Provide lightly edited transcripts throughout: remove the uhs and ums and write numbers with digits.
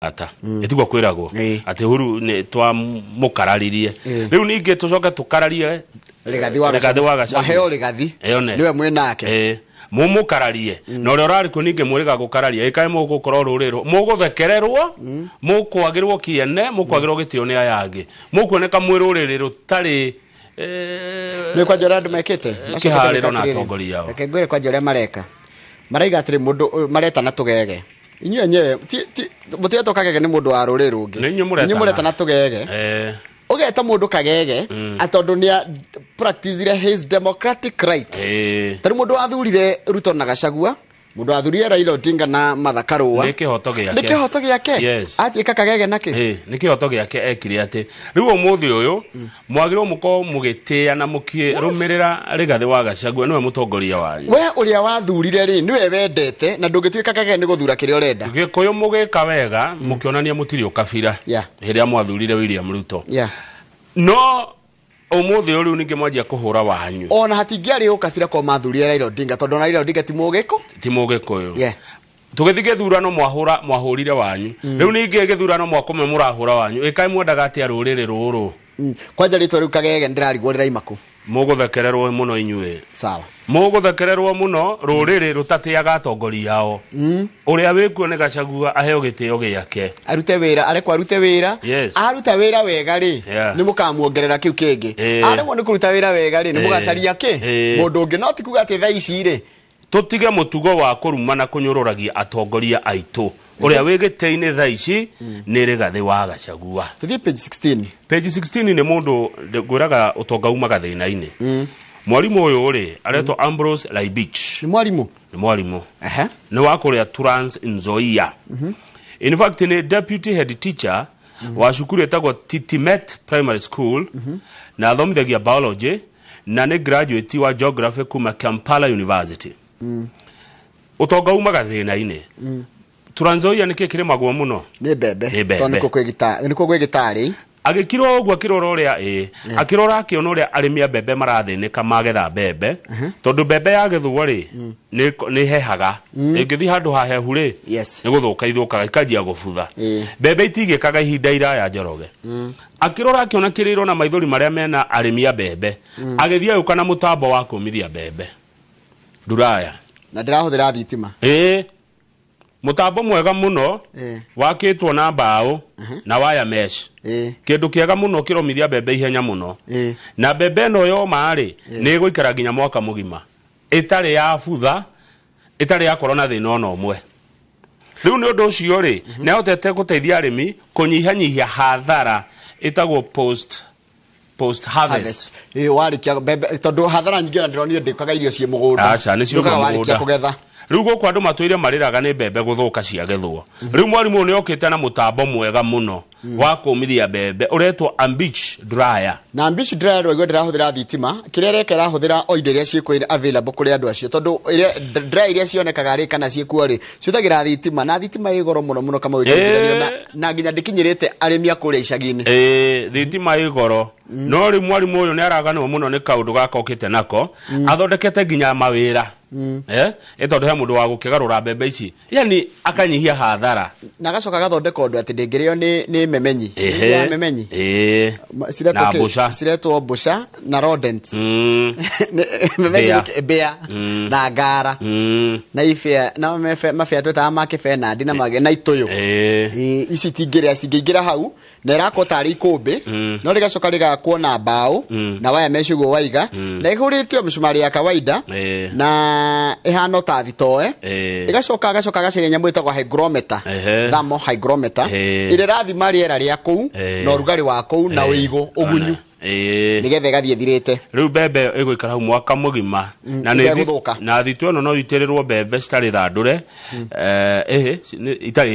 Ata ĩtiguo kwĩragwo atĩ Uhuru nĩ twamũkararirie. Rĩu ningĩ tũcoke tũkararie Rigathi wa Rigathi wa Gachagua. Waheo Rigathi Ĩyone. niwe mwĩ nake. Mũmũkararie na ũrĩa ũrarĩ kuo ningĩ mwĩrĩga gũkararia ĩkaĩ mũgũkorwo rũrĩrĩ mũgũthekererwo, mũkwagĩrwo kĩene, mũkwagĩrwo gĩtĩo nĩ aya angĩ, mũkuoneka mwĩ rũrĩrĩ rũtarĩ Nĩ kwanja ũrĩa andũ mekĩte kĩharĩro na atongoria ao. Reke ngwĩre kwanja ũrĩa mareka. Maraiga atĩrĩ, mũndũ maretana tũgege inyuĩ enyewe mũtiretwo kagege nĩ mũndũ wa rũrĩrĩ rũngĩ. Nĩ inyuĩ mũretana. Inyuĩ mũretana tũgege. Ũgeta mũndũ kagege atondũ nĩ practicire his democratic right. Tarĩu mũndũ wathurire Ruto na Gachagua, mũndũ wathurire Raila Odinga na Martha Karũa, Nĩ kĩhoto gĩake. Nĩ kĩhoto gĩake. Atuĩka kagege nakĩ? Nĩ kĩhoto gĩake ekire atĩ rĩu ũmũthĩ ũyũ mwagĩrĩirwo mũkorwo mũgĩtĩĩa na mũkĩrũmĩrĩra Rigathĩ wa Gachagua, nĩwe mũtongoria wanyu. We ũrĩa wathurire rĩ, nĩwe wendete na ndũngĩtuĩka kagege nĩ gũthura kĩrĩa ũrenda. Gĩkũyũ mũgĩka wega mũkĩonania mũtirĩ ũkabira hĩndĩ ĩrĩa mwathurire William Ruto. No ũmũthĩ ũyũ rĩu ningĩ mwanjia kũhũra wanyu. Ona hatingĩarĩ ũkabira kwa mathurire Raila Odinga, tondũ ona Raila Odinga ti mũgĩkũ. Ti mũgĩkũyũ. Tũgĩthiĩ gĩthurano mwahũrire wanyu. Rĩu ningĩ gĩthurano mwakũme mũrahũra wanyu. Ĩkaĩ mwendaga atĩa rũrĩrĩ rũrũ? Kwanja rĩtwa rĩu kagege ndĩrarigwo rĩraima kũ? Mũgũthekererwo mũno inyuĩ. Sawa. Mũgũthekererwo mũno rũrĩrĩ rũtatĩaga atongoria ao. Ũrĩa wĩkuo nĩ Gachagua aheo gĩtĩo gĩake. Arute wĩra, arekwo arute wĩra. Aruta wĩra wega rĩ, nĩ mũkamuongerera kĩu kĩngĩ. Aremwo nĩ kũruta wĩra wega rĩ, nĩ mũgacaria kĩ? Mũndũ ũngĩ. No ti kuga atĩ thaa ici rĩ, Tũtige mũtugo wa kũruma na kũnyũrũragia atongoria aitũ. Ũrĩa wĩ gĩtĩ-inĩ thaa ici nĩ Rigathĩ wa Gachagua. Tũthiĩ page 16. Page 16 nĩ mũndũ ngwĩraga ũtonga umaga thĩna-inĩ. Mwarimũ ũyũ rĩ, aretwo Ambrose Laibich. Nĩ mwarimũ? Nĩ mwarimũ. Nĩ wa kũrĩa Trans Nzoia. In fact nĩ deputy head teacher wa cukuru ĩtagwo Titimet Primary School na athomithagia biology na nĩ graduate wa geography kuma Kampala University. Ũtonga umaga thĩna-inĩ. Trans Nzoia nĩkĩ kĩrĩmagwo mũno? Nĩ mbembe. Nĩ mbembe. Tondũ nĩkuo kwĩ gĩtarĩ. Agĩkirwo ũguo akĩrora ũrĩa ĩ, akĩrora akĩona ũrĩa arĩmi a mbembe marathĩnĩka magetha mbembe, tondũ mbembe yagethwo rĩ, nĩ hehaga. Ĩngĩthiĩ handũ hahehu rĩ, nĩ gũthũka ithũkaga, ikanjia gũbutha. Mbembe itigĩkaga ihinda iraya Njoroge. Akĩrora akĩona kĩrĩro na maithori marĩa mena arĩmi a mbembe. Agĩthiĩ agĩũka na mũtambo wa kũmithia mbembe. Nduraya. Na ndĩrahũthĩra thitima. Mũtambo mwega mũno, wakĩtwo na mbaũ na wire mesh. Kĩndũ kĩega mũno kĩromithia mbembe ihenya mũno. Na mbembe ĩno yoma rĩ, nĩ ĩgũikara nginya mwaka mũgima. Ĩtarĩ ya butha, ĩtarĩ yakorwo na thĩna ona ũmwe. Rĩu nĩ ũndũ ũcio rĩ, nĩ ahotete gũteithia arĩmi kũnyihanyihia hathara ĩtagwo post harvest. Harvest. Warĩkia mbembe, tondũ hathara nyingĩ ona ndĩronire ndĩkaga irio ciĩ mũgũnda. Aca, nĩ ciũka Ndũkaga warĩkia mũgũnda. kũgetha. Rĩu gũkũ andũ matũire marĩraga nĩ mbembe gũthũka ciagethwo. Rĩu mwarimũ nĩ okĩte na mũtambo mwega mũno wa kũmithia mbembe ũretwo Ambich Dryer. Na Ambich Dryer rĩu ndĩrahũthĩra thitima, kĩrĩa ĩreka ĩrahũthĩra o indo iria ciĩkuo available kũrĩ andũ acio, tondũ dryer iria cionekaga rĩ kana ciĩkuo rĩ, ciũthagĩra thitima, na thitima ĩ goro mũno mũno kama ũkĩringithania na nginya ndĩkinyĩrĩte arĩmi a kũrĩa icagi-inĩ. Thitima ĩ goro. No rĩu mwarimũ ũyũ nĩ araganwo mũno nĩ kaũndũ gaka okĩte nako, athondekete nginya mawĩra. Tondũ he mũndũ wa gũkĩgarũra mbembe ici, yani akanyihia hathara. Na agacoka agathondeka ũndũ atĩ ndĩngĩrĩo nĩ memenyi. Nĩ memenyi. Na mbũca. Ciretwo mbũca na rodents. Memenyi Mbĩa. nĩ mbĩa. Na ngara. Na ibĩa, na mabĩa twĩtaga ma kĩbenandi na mage, na itũyũ. Ici itingĩrĩa, cingĩingĩra hau, na ĩrakwo tarĩ ikũmbĩ, no rĩgacoka rĩgakwo na mbaũ, na waya mesh ũguo waiga, na ĩhũrĩtio mĩcumarĩ ya kawaida, na ĩhana ta thitoe. Ĩgacoka agacoka agacaria nyamũ ĩtagwo hygrometer, thermal hygrometer, ĩrĩa ĩrathima rĩera rĩa kũu, na ũrugarĩ wa kũu, na ũigũ, ũgunyu. Nĩgetha ĩgathiĩ ĩthirĩte. Rĩu mbembe ĩgũikara hau mwaka mũgima. Na nĩ Ĩtegũthũka. na thitũ ĩno no ĩitĩrĩrwo mbembe citarĩ thandũre.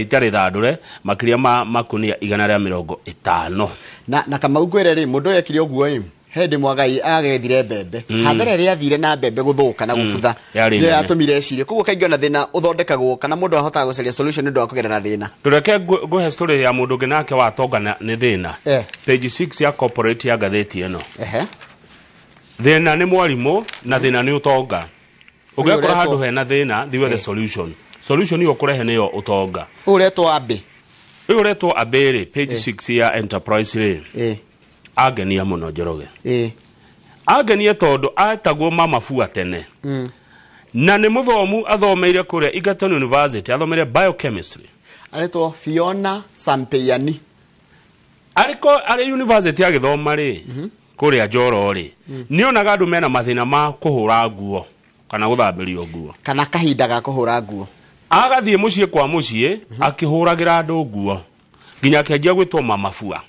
Itarĩ thandũre, makĩria ma makunia igana rĩa mĩrongo ĩtano. Na Kamau ngwĩre rĩ, mũndũ ũyũ ekire ũguo ĩ, he hĩndĩ Mwagai agethire mbembe. Hathara ĩrĩa yathire na mbembe gũthũka na gũbutha, Yarĩ nĩyo nene. yatũmire ecirie. Koguo kaingĩ ona thĩna ũthondekagwo, kana mũndũ ahotaga gũcaria solution nĩ ũndũ wa kũgerera thĩna. Tũreke ngũhe story ya mũndũ ũngĩ nake watonga nĩ thĩna. Page 6 ya corporate ya ngathĩti ĩno. Thĩna nĩ mwarimũ na thĩna nĩ ũtonga. Ũngĩkora Ũyũ ũretwo handũ hena thĩna, thiwe the solution. Solution ĩyo ũkũrehe nĩyo ũtonga. Ũyũ ũretwo Abe. Ũyũ ũretwo Abere page 6 ya Enterprise rĩ, angenia mũno Njoroge. Angenia tondũ atagwo Mama Fua tene. Na nĩ mũthomu, athomeire kũrĩa Egerton University, athomeire biochemistry. Aretwo Fiona Sampeyani. Arĩ arĩ university agĩthoma rĩ, kũrĩa Njoro rĩ, nĩonaga andũ mena mathĩna ma kũhũra nguo kana gũthambĩrio nguo, kana kahinda ga kũhũra nguo. Agathiĩ mũciĩ kwa mũciĩ akĩhũragĩra andũ nguo nginya akĩanjia gwĩtwo Mama Fua.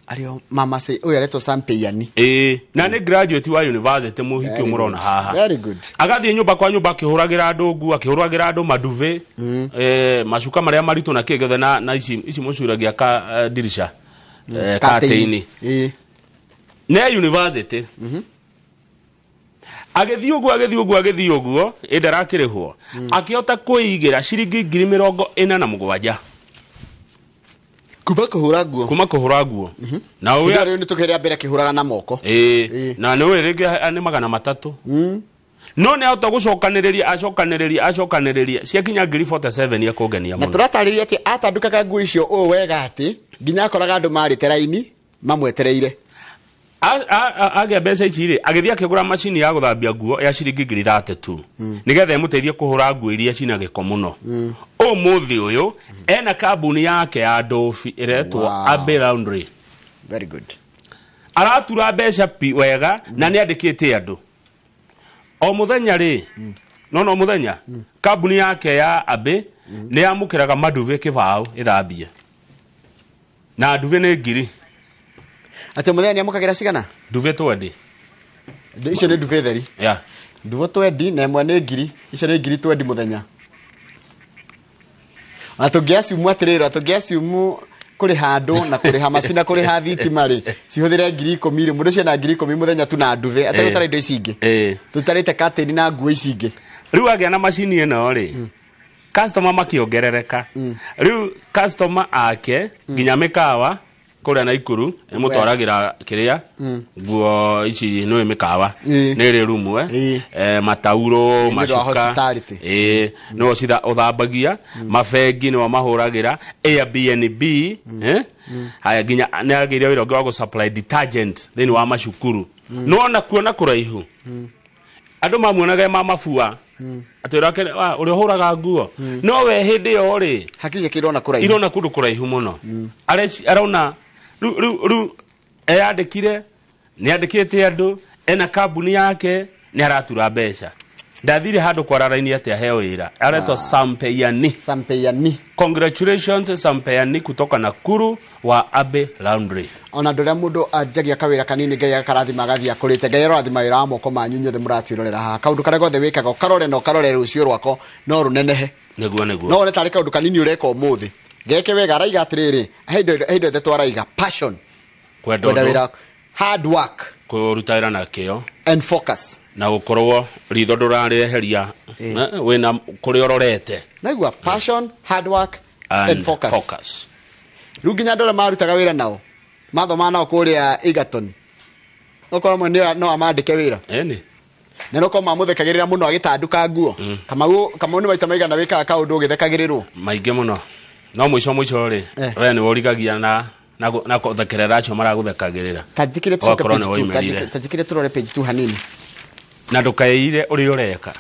Arĩo mama se ũyũ aretwo Sampeyani. Ĩĩ, na nĩ graduate wa university, mũhiki ũmũrona haha. Very good. Agathiĩ nyũmba kwa nyũmba akĩhũragĩra andũ nguo, akĩhũragĩra andũ maduve, macuka marĩa maritũ na kĩ gĩothe, na ici mũcuragia ka dirisha, curtain. Ne university agĩthiĩ ũguo, agĩthiĩ ũguo, agĩthiĩ ũguo, ĩndĩ arakĩrĩhwo, akĩhota kwĩigĩra ciringi 47,000. Kuma kũhũra nguo. Kuma kũhũra nguo. Na ũrĩa rĩu nĩ tũkĩrĩa mbere akĩhũraga na moko. Ĩĩ, na nĩ ũĩ rĩngĩ nĩ 300. No nĩ ahota gũcokanĩrĩria, acokanĩrĩria, acokanĩrĩria ciakinya 47,000 ekũngenia mũno. Na tũratarĩria atĩ atandukaga nguo icio ũũ wega atĩ nginya akoraga andũ marĩte raini mamwetereire. Agĩa mbeca ici rĩ, agĩthiĩ akĩgũra macini ya gũthambia nguo ya ciringi 32,000 nĩgetha ĩmũteithie kũhũra nguo iria cina gĩko mũno. Ũmũthĩ ũyũ ena kambuni yake ya ndobi ĩretwo Abbey Laundry. Very good. Aratura mbeca pi wega na nĩ andĩkĩte andũ o mũthenya rĩ, no mũthenya kambuni yake ya Abbey nĩ yamũkĩraga maduve kĩbaũ ĩthambie, na nduve nĩ ngiri. Atĩ mũthenya nĩamũkagĩra cigana? Nduve 20. Icio nĩ nduve theri. Yeah. Nduve 20 na ĩmwe nĩ ngiri. Icio nĩ ngiri 20 mũthenya. Na tũngĩaciumu atĩrĩrĩ, tũngĩaciumu kũrĩha andũ na kũrĩha macina, kũrĩha thitima rĩ, cihũthĩre 10,000 rĩ, mũndũ ũcio ena 10,000 mũthenya tu na nduve, ategũtara indo ici ingĩ. Tũtarĩte curtain na nguo ici ingĩ. Rĩu agĩa na macini ĩno rĩ, customer makĩongerereka. Rĩu customer ake nginya mĩkawa kũrĩa Naikuru ĩmũtwaragĩra kĩrĩa nguo ici nĩ mĩkawa nĩ ĩrĩ rumu, matauro, macuka, nĩwe ũthambagia, mabengi nĩwe mahũragĩra, Airbnb, haya nginya nĩ agĩire wĩra ũngĩ wa gũ-supply detergent thĩinĩ wa macukuru. Nĩwona kuona kũraihu andũ mamuonaga Mama Fua atĩ ũrĩa ũhũraga nguo, no we hĩndĩ ĩyo rĩ hakiri ciake irona kũraihu, irona kũndũ kũraihu mũno. Arona rĩu eyandĩkire, nĩ andĩkĩte andũ, ena kambuni yake, nĩ aratura mbeca. Ndathire handũ kwara raini atĩ aheo wĩra. Aretwo Sampeyani. Sampeyani. Congratulations Sampeyani kutoka Nakuru wa Abbey Laundry. Ona andũ arĩa mũndũ anjagia kawĩra kanini Ngai akarathima agathiĩ akũrĩte. Ngai arorathima wĩra wa moko manyu inyuothe mũratwĩrorera haha. Kaũndũ karĩa gothe wĩkaga ũkarore na ũkarore rũciũ rwako no rũnenehe. Nĩguo, nĩguo. No wone tarĩ kaũndũ kanini ũreka ũmũthĩ. Geke wega, araiga atĩrĩrĩ, he indo ithatũ araiga: passion, kwenda wĩra waku, hard work, kũruta wĩra na kĩo, and focus, na gũkorwo ritho ndũrarĩeheria wĩna kũrĩa ũrorete. Naigua passion, hard work and focus. Rĩu nginya andũ arĩa marutaga wĩra nao mathomaga nao kũrĩa Egerton, okorwo amwe no amandĩke wĩra. Ĩni. Na no korwo mamũthekagĩrĩra mũno agĩtanduka nguo. Kamau nĩ maita maigana wĩkaga kaũndũ ũgĩthekagĩrĩrwo? Maingĩ mũno. No mũico mũico rĩ, we nĩ ũrigagia na gũthekerera acio maragũthekagĩrĩra. Ta njĩkĩre tũcoke page 2, ta njĩkĩre tũrore page 2 hanini. Na ndũkaĩire ũrĩa ũreka.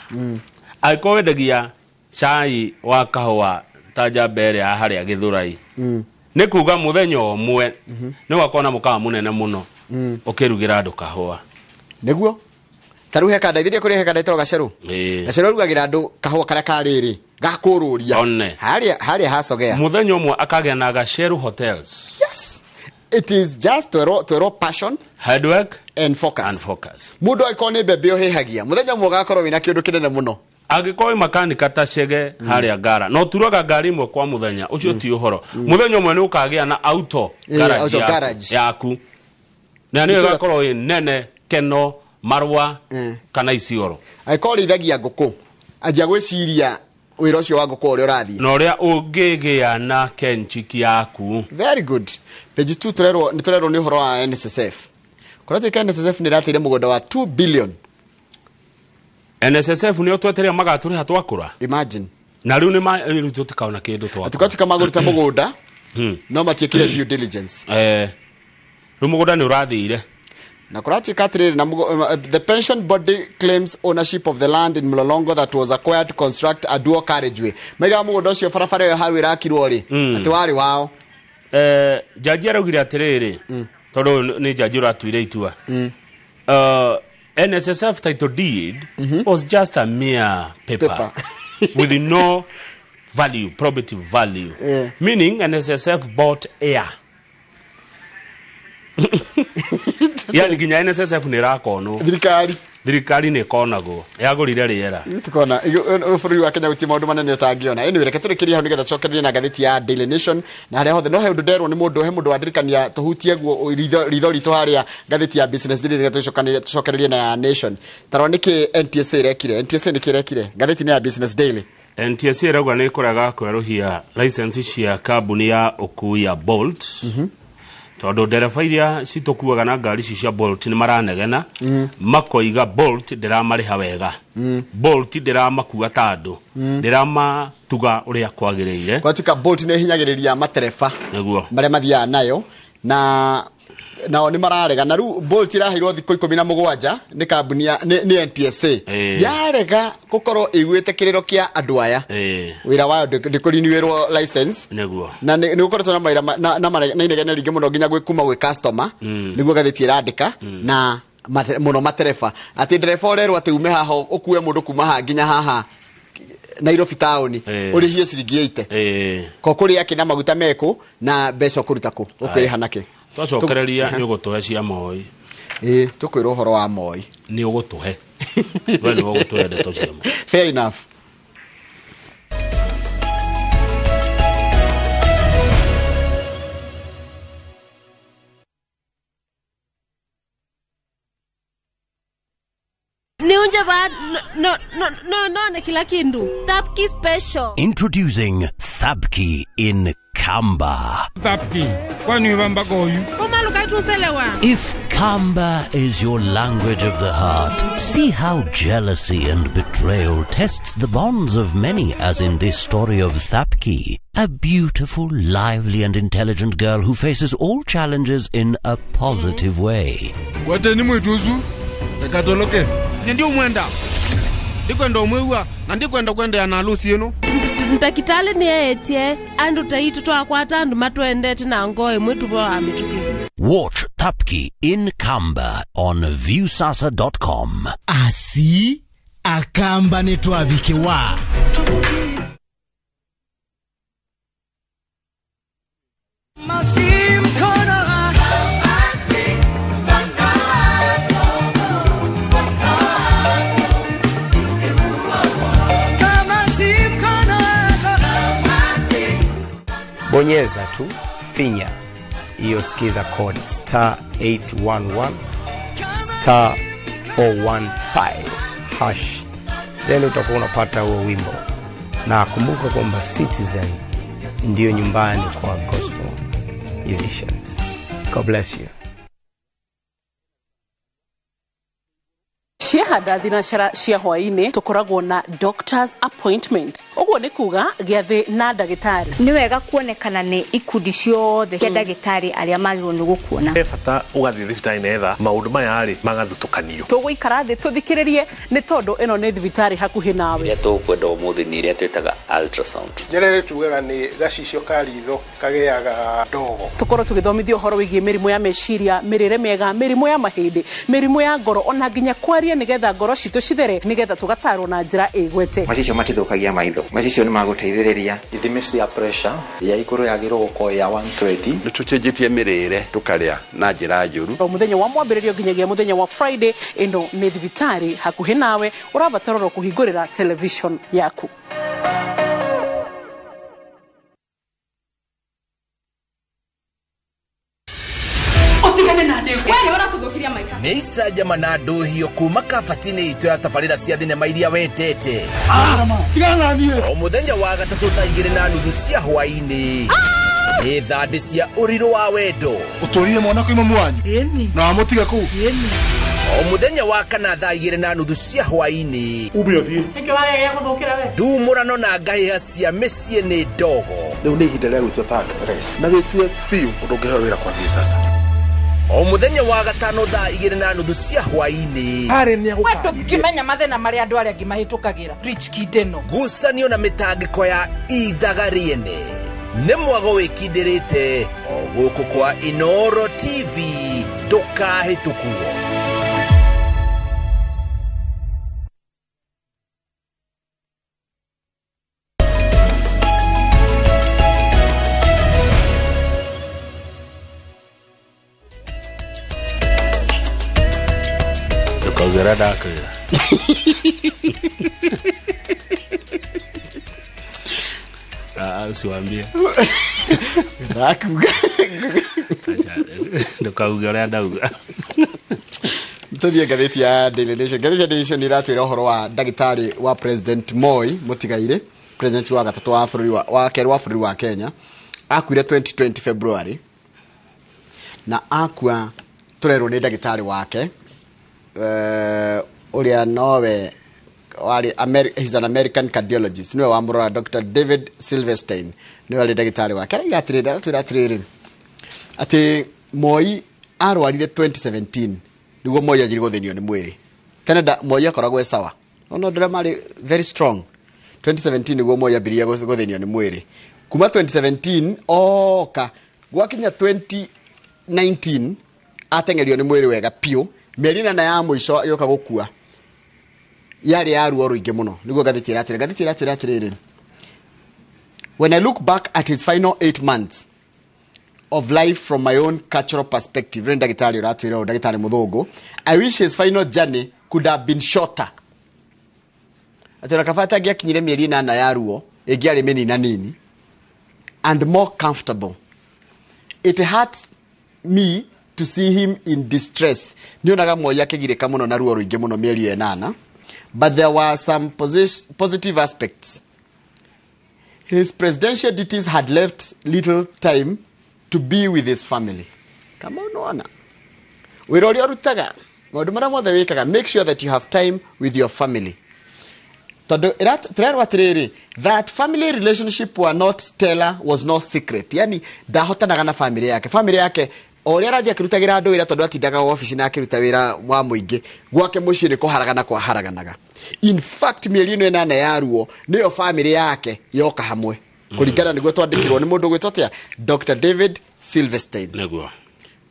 Angĩkorwo wendagia cai wa kahũa ta njamba ĩrĩa ya harĩa Gĩthũrai, nĩ kuga mũthenya ũmwe nĩ ũgakorwo na mũkawa mũnene mũno ũkĩrugĩra andũ kahũa. Nĩguo. Ta rĩu he kanda, ithiĩ kũrĩa he kanda ĩtagwo Gacerũ. Gacerũ arugagĩra andũ kahũa karĩa ka rĩrĩ gakũrũria. Harĩa hacogea. Mũthenya ũmwe akagĩa na Gacerũ Hotels. Yes. It is just twerwo passion, hard work and focus. And focus. Mũndũ angĩkorwo nĩ mbembe ũhĩhagia, mũthenya ũmwe ũgakorwo wĩna kĩũndũ kĩnene mũno. Angĩkorwo wĩ makanika ta Chege harĩa Ngara, no turaga ngari ĩmwe kwa mũthenya, ũcio ti ũhoro. Mũthenya ũmwe nĩ ũkagĩa na auto garage yaku. Na nĩ ĩgakorwo ĩ nene, Keno, Marwa, kana Isiolo. Angĩkorwo ũrĩithagia ngũkũ, anjia gwĩciria wĩra ũcio wa ngũkũ ũrĩa ũrathiĩ. Na ũrĩa ũngĩgĩa na kenchiki yaku. Very good. Page 2 tũrerwo nĩ tũrerwo nĩ ũhoro wa NSSF. Kũratuĩka NSSF nĩ ĩrateire mũgũnda wa 2 billion. NSSF nĩo twetereire magatũrĩha twakũra. Imagine. Na rĩu nĩ rĩu tũtikaona kĩndũ twakũra. Tũkatuĩka magũrĩte mũgũnda No matiekire due diligence. Rĩu mũgũnda nĩ ũrathire. Na kũratuĩka atĩrĩrĩ, na the pension body claims ownership of the land in Mlolongo that was acquired to construct a dual carriageway. Maigaga mũgũnda ũcio barabara ĩyo hau ĩrakirwo rĩ, atĩ warĩ wao. Jaji araugire atĩrĩrĩ, tondũ nĩ jaji ũratuire itua. NSSF title deed was just a mere paper. With no value, probative value. Meaning NSSF bought air. Yani nginya NSSF nĩ ĩrakonwo. Thirikari nĩ ĩkonagwo. Yagũrire rĩera. Tukona bũrũri wa Kenya gũtirĩ maũndũ manene ũtangĩona. Anyway, reke tũrĩkĩrie hau nĩgetha tũcokererie na ngathĩti ya Daily Nation na harĩa hothe no he ũndũ nderwo nĩ mũndũ, he mũndũ wandirikania tũhutie guo ritho ritũ harĩa ngathĩti ya Business Daily nĩgetha tũcokererie na ya Nation. Tarora nĩkĩ NTSA ĩrekire. NTSA nĩkĩ ĩrekire? Ngathĩti nĩ ya Business Daily. NTSA ĩrauga nĩ ĩkũrega kwerũhia license cia kambuni ya ũkui ya Bolt. Tondũ ndereba iria citũkuaga na ngari ici cia Bolt nĩ maranegena, makoiga Bolt ndĩramarĩha wega, Bolt ndĩramakua ta andũ, ndĩramatuga ũrĩa kwagĩrĩire. Gwatuĩka Bolt nĩ ĩhinyagĩrĩria matereba nĩguo marĩa mathiaga nayo, na nao nĩ mararega. Na rĩu Bolt ĩraheirwo thikũ 17 nĩ kambuni ya nĩ NTSA. Yarega gũkorwo ĩiguĩte kĩrĩro kĩa andũ aya. Wĩra wayo ndĩkũriniwĩrwo license. Nĩguo. Na nĩ gũkoretwo na mawĩra na inegene rĩingĩ mũno nginya kuma gwĩ customer. Nĩguo ngathĩti ĩrandĩka na mũno matereba. Atĩ ndereba ũrerwo atĩ ume haha ũkue mũndũ kuma haha nginya haha Nairobi town ũrĩhie ciringi 80. Ko kũrĩa kĩna maguta mekũ na mbeca ũkũruta kũ ũkwĩrĩha nakĩ. Twacokereria nĩ ũgũtũhe cia Moi. Tũkwĩrwo ũhoro wa Moi. Nĩ ũgũtũhe. We nĩ ũgũtũhe ndeto cia Moi. Fair enough. Niunje ba no no no no na kila kindu. Thapki special. Introducing Thapki in Kamba. Thapki. Kwani ubamba goyu? If Kamba is your language of the heart, see how jealousy and betrayal tests the bonds of many, as in this story of Thapki, a beautiful, lively and intelligent girl who faces all challenges in a positive way. Ndakitale ni etie andu taitu twakwata andu matwendete na ngoe mwetu wa mituki. Watch Thapki in Kamba on viewsasa.com. Asi akamba ni twabikewa. Bonyeza tu, finya hiyo sikiza code star 811 star 415 hash, then utakuwa unapata huo wimbo. Na kumbuka kwamba Citizen ndiyo nyumbani kwa gospel musicians. God bless you. Ciahanda thinashara cia hwaini tukoragwo na doctor's appointment uguo ni kuga giathi na ndagitari. Ni wega kuonekana ni ikundi ciothe cia ndagitari aria magirwo ni gukuona. He bata ugathie thibitari netha maundu maya ri magathutukanio. Tuguikara thi tuthikiririe ni tondu ino ni thibitari hakuhi nawe. Iria tukwenda umuthi ni iria twitaga ultrasound. Njira tugaga ni gacicio ka ritho kageaga ndogo. Tukorwo tugithomithio uhoro wigie mirimu ya meciria, mirire miega, mirimu ya mahindi, mirimu ya ngoro ona nginya kwaria nigetha ngoro citũ cithere nigetha tugatarwo na njira ĩgwete. Macicio matithũkagia maitho, macicio nĩ magũteithĩrĩria. Ithimi cia pressure ya igũrũ yagĩrĩirwo gũkorwo ya 120. Nĩ tũcenjetie mĩrĩre tũkarĩa na njĩra njũru. O mũthenya wa mwambĩrĩrio nginyagia mũthenya wa Friday, ĩno nĩ thibitarĩ hakuhĩ nawe ũrabatarwo kũhingũrĩra television yaku. Nĩ icanjama na ndũhio kuma kabati-inĩ itũ ya tabarĩra cia thinema iria wendete. O mũthenya wa gatatũ thaa 2:30 cia hwaĩ-inĩ nĩ thandĩ cia ũrirũ wa wendo. Ũtũrire mwana kwĩ mamu wanyu na wamũtiga kũu. O mũthenya wa kana thaa 2:30 cia hwaĩ-inĩ. Ume ũthiĩ. Nĩkĩ wagegea gũthũkĩra we? Ndumũrano na ngahĩha cia mĩciĩ nĩ ndogo. Rĩu nĩ ihinda rĩa gwĩtua ta actress. Na wĩtue biũ ũndũ ũngĩheo wĩra kwambia sasa. O mũthenya wa gatano thaa 2:30 cia hwaĩ-inĩ. Harĩ nĩ We ndũngĩmenya mathĩna marĩa andũ arĩa angĩ mahĩtũkagĩra. Rich kid ĩno. Ngucanio na mĩtangĩko ya ithaga rĩene. Nĩ mwago wĩkindĩrĩte o gũkũ kwa Inoro TV ndũkahĩtũkwo. Ndũkauge ũrĩa ndakwĩra. Ah, usiwaambie. Ndakuga. Ndũkauge ũrĩa ndauga. Tũthiĩ ngathĩti ya Daily Nation. Ngathĩti ya Daily Nation ĩratwĩra ũhoro wa ndagĩtarĩ wa President Moi Mũtigairĩ, president wa gatatũ wa bũrũri wa kerĩ wa bũrũri wa Kenya. Akuire 2020 February na akua tũrerwo nĩ ndagĩtarĩ wake ũrĩa nowe warĩ he's an American cardiologist, niwe wamũrora Dr. David Silverstein, niwe warĩ ndagĩtarĩ wake. Arauga atĩrĩrĩ, aratwĩra atĩrĩrĩ atĩ Moi arwarire 2017 nĩguo Moi anjirie gũthĩnio nĩ mwĩrĩ. Canada Moi akoragwo e sawa, no ndĩra marĩ very strong. 2017 nĩguo Moi ambirie gũthĩnio nĩ mwĩrĩ. Kuma 2017 oka gwakinya 2019 ateng'erio nĩ mwĩrĩ wega piũ. Mĩeri 8 ya mũico yoka gũkua yarĩ ya ruo rũingĩ mũno. Nĩguo ngathĩti ĩratwĩra. Ngathĩti ĩratwĩra atĩrĩrĩ, when I look back at his final 8 months of life from my own cultural perspective, rĩu ndagĩtarĩ ũratwĩra ũũ, ndagĩtarĩ mũthũngũ, I wish his final journey could have been shorter. Atĩ kaba atangĩakinyire mĩeri 8 ya ruo ĩngĩarĩ mĩnina nini and more comfortable. It hurts me to see him in distress. Nĩonaga Moi akĩgirĩka mũno na ruo rũingĩ mũno mĩeri 8. But there were some positive aspects. His presidential duties had left little time to be with his family. Kama unaona. Wĩra ũrĩa ũrutaga, maũndũ marĩa mothe wĩkaga, make sure that you have time with your family. Tondũ tũrerwo atĩrĩrĩ, that family relationship were not stellar was no secret. Yani ndahotanaga na family yake. Family yake o ũrĩa arathiĩ akĩrutagĩra andũ wĩra tondũ atindaga obici na akĩruta wĩra wa mũingĩ, gwake mũciĩ nĩ kũharagana kwaharaganaga. In fact mĩeri ĩno 8 ya ruo nĩyo family yake yoka hamwe. Kũringana nĩguo twandĩkirwo nĩ mũndũ ũgwĩtwo atĩa, Dr. David Silverstein. Nĩguo.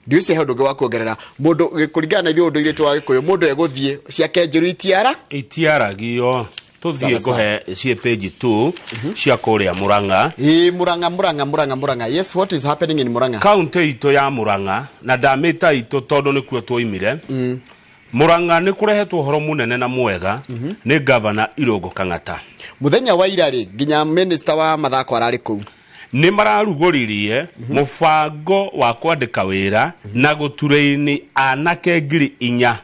Ndiũĩ he ũndũ ũngĩ wa kuongerera. Mũndũ kũringana na ithuĩ ũndũire wa Gĩkũyũ, mũndũ egũthiĩ ciake njũru itiara itiaragio. Tũthiĩ ngũhe ciĩ page 2 cia kũrĩa Murang'a. Ĩ Murang'a, Murang'a, Murang'a, Murang'a. Yes, what is happening in Murang'a? Kaunti itũ ya Murang'a na ndamĩta itũ tondũ nĩkuo twoimire. Murang'a nĩ kũrehetwo ũhoro mũnene na mwega nĩ Governor Irũngũ Kang'ata. Mũthenya wa ira rĩ, nginya minister wa mathako ararĩ kũu. Nĩ mararugũririe mũbango wa kwandĩka wĩra na gũturĩini anake 4,000.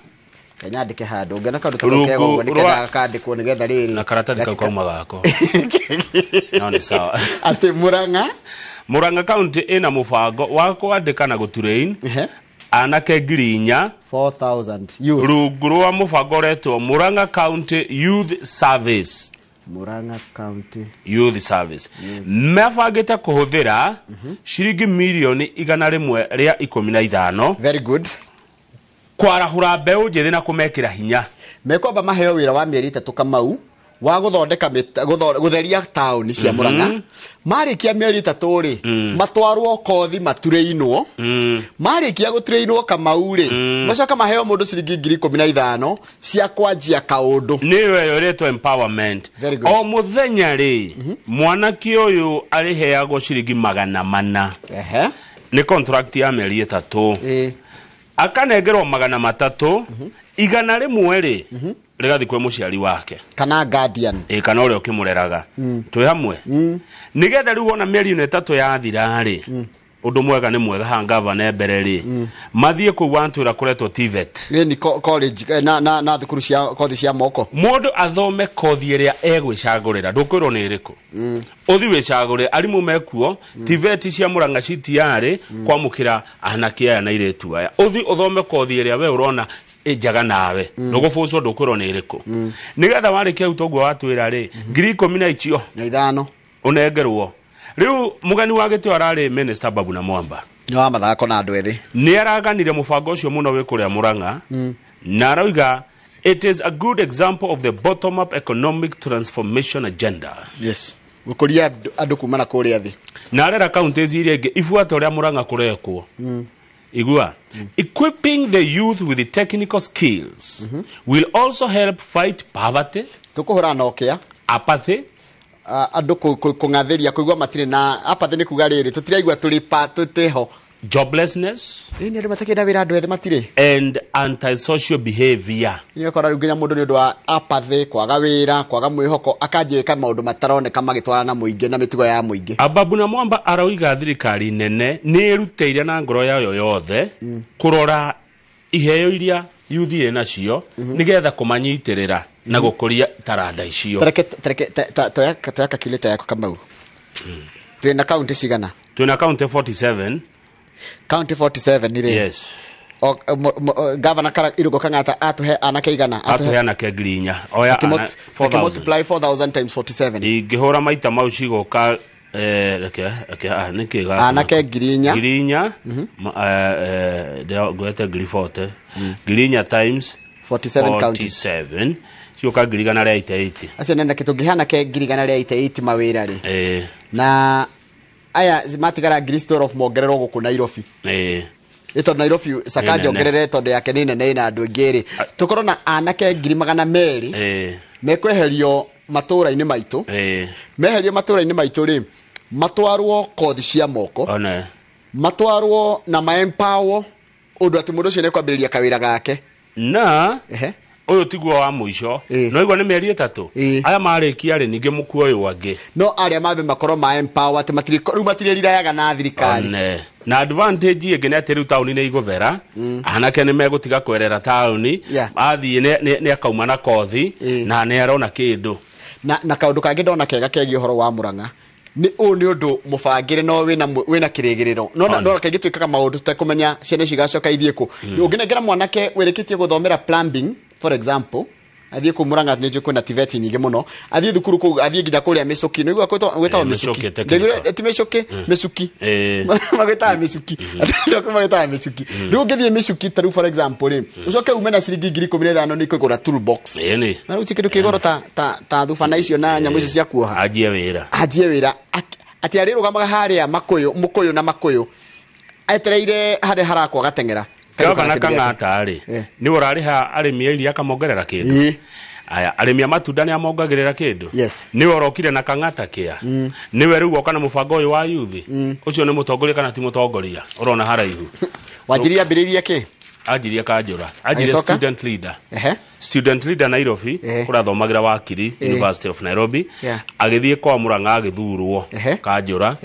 Kenya andĩke handũ ngena kaũndũ ta kau kega ũguo nĩketha gakandĩkwo nĩgetha rĩrĩ na karatathi kau kauma gako. No nĩ sawa. Atĩ Murang'a, Murang'a county ĩna mũbango wa kwandĩka na gũturĩin anake 4,000 4,000 youth rungu rwa mũbango ũretwo Murang'a County Youth Service. Murang'a County Youth Service. Mebangĩte kũhũthĩra ciringi mirioni 115. Very good. Kwarahũra mbeũ njĩthĩ na kũmekĩra hinya. Mekwamba maheo wĩra wa mĩeri 3 Kamau wa gũthondeka gũtheria taũni cia Murang'a. Marĩkia mĩeri 3 rĩ, matwarwo kothi maturĩinwo. Marĩkia gũturĩinwo Kamau rĩ, macoka maheo mũndũ ciringi 15,000 cia kwanjia kaũndũ. Nĩyo ĩyo ĩretwo empowerment. O mũthenya rĩ, mwanake ũyũ arĩheagwo ciringi 400. Nĩ contract ya mĩeri 3. Akanengerwo 300, 100 rĩ rĩgathiĩ kwĩ mũciari wake kana guardian, ĩ kana ũrĩa ũkĩmũreraga. Twĩ hamwe nĩgetha rĩu wona mĩeri ĩno 3 yathira rĩ, ũndũ mwega nĩ mwega haha ngavana mbere rĩ, mathiĩ kũu wantwĩra kũretwo TVET. Nĩ college na thukuru cia kothi cia moko. Mũndũ athome kothi ĩrĩa egwĩcagũrĩra, ndũkwĩrwo nĩ ĩrĩkũ. Ũthiĩ wĩcagũre, arimũ mekuo, TVET cia Murang'a citiarĩ kwamũkĩra anake aya na airĩtu aya. Ũthiĩ ũthome kothi ĩrĩa we ũrona Njega nawe ndũgũbũcwo ndũkwĩrwo nĩ ĩrĩkũ nĩgetha warĩkia hau toguo watwĩra rĩ 15,000 na ithano ũnengerwo. Rĩu mũgeni wa gĩtĩo ararĩ Minister Babu na Mwamba nĩ wa mathako na andũ ethĩ. Nĩ araganire mũbango ũcio mũno wĩ kũrĩa Murang'a na arauga it is a good example of the bottom up economic transformation agenda. Yes, gũkũria andũ kuma na kũrĩa thĩ. Na arera counties iria ingĩ ibuate ũrĩa Murang'a kũrekwo. Igua, equipping the youth with the technical skills will also help fight poverty. Tũkũhũrana na ũkĩa, apathy, andũ kũng'athĩria kũigua matirĩ na apathy nĩ kuga rĩrĩ tũtiraigua tũrĩ pa tũtĩho, joblessness, nĩ andũ matakĩenda wĩra, andũ ethĩ matirĩ, and antisocial behavior. Nĩ ũkora rĩu nginya mũndũ nĩ ũndũ wa apathy, kwaga wĩra, kwaga mwĩhoko, akanjia gwĩka maũndũ mataroneka magĩtwarana na mũingĩ na mĩtugo ya mũingĩ. Ababu na Mwamba arauga thirikari nene nĩ ĩrutĩire na ngoro yayo yothe kũrora iheo iria yuthi ĩ nacio nĩgetha kũmanyitĩrĩra na gũkũria taranda icio. Tareke toya calculator yako Kamau. Twĩna kaunti cigana? Twĩna kaunti 47. Kaunti 47 rĩ. Yes. Governor Irũngũ Kang'ata atũhe anake igana? Atũhe anake 4,000. Oya 4,000. Multiply 4,000 times 47. Ingĩhũra maita mau cigoka reke nĩkĩ gaka? Anake 4,000. 4,000. Ngwete 40,000. 4,000 times 47 counties. 47. Cioka 188. Acio nĩ anake tũngĩhe anake 188 mawĩra rĩ. Na aya matigara 12,000 mongererwo gũkũ Nairobi. Ĩ tondũ Nairobi Sakaja ongerere tondũ yake nĩ nene ĩna andũ aingĩ rĩ. Tũkorwo na anake 200,000 mekweherio matũũra-inĩ maitũ. Meherio matũũra-inĩ maitũ rĩ, matwarwo kothi cia moko. Matwarwo na ma-empower ũndũ atĩ mũndũ ũcio nĩekwambĩrĩria kawĩra gake. Na ũyũ tiguo wa mũico. No igua nĩ mĩeri 3. Aya marĩkia rĩ ningĩ mũkuo ũyũ angĩ. No arĩa mambe makorwo ma-empower atĩ matirĩ rĩu matirĩrirayaga na thirikari. Na advantage ĩngĩ nĩ atĩ rĩu taũni nĩ igũthera. Anake nĩ megũtiga kwerera taũni. Athiĩ nĩ akauma na kothi na nĩ arona kĩndũ. Na kaũndũ kangĩ ndona kega kegiĩ ũhoro wa Murang'a nĩ ũũ nĩ ũndũ mũbangĩre no wĩna kĩrĩgĩrĩro. No kaingĩ twĩkaga maũndũ tũtekũmenya ciana ici igacoka ithiĩ kũ. Ũngĩnengera mwanake wĩrĩkĩtie gũthomera plumbing for example, athiĩ kũu Murang'a nĩ njũĩ kwĩna TVET nyingĩ mũno, athiĩ thukuru kũu, athiĩ nginya kũrĩa Mĩcũki, nĩ ũiguaga gwĩtagwo Mĩcũki? Ti Mĩcũki, Mĩcuki. Magwĩtaga Mĩcuki. Andũ akũrũ magwĩtaga Mĩcuki. Rĩu ũngĩthiĩ Mĩcuki ta rĩu for example rĩ, ũcoke ume na ciringi 15,000 nĩ kũgũra toolbox. Na rĩu ti kĩndũ kĩ goro ta thubana icio na nyamũ icio cia kuoha. Anjie wĩra. Anjie wĩra. Atĩ arĩrũgamaga harĩa Makũyũ, Mũkũyũ na Makũyũ. Etereire harĩa harakwo agateng'era. Gavana Kang'ata rĩ, nĩwe ũrarĩha arĩmi a iria akamongerera kĩndũ. Aya, arĩmi a matunda nĩ amongagĩrĩra kĩndũ. Nĩwe ũrokire na Kang'ata kĩa. Nĩwe rĩu woka na mũbango ũyũ wa yuthi. Ũcio nĩ mũtongoria kana ti mũtongoria? Ũrona haraihu. Wanjirie ambĩrĩirie kĩ? Anjirie Kanjũra. Anjirie student leader. Student leader Nairobi, kũrĩa athomagĩra wakiri, University of Nairobi. Agĩthiĩ kwa Murang'a agĩthurwo Kanjũra.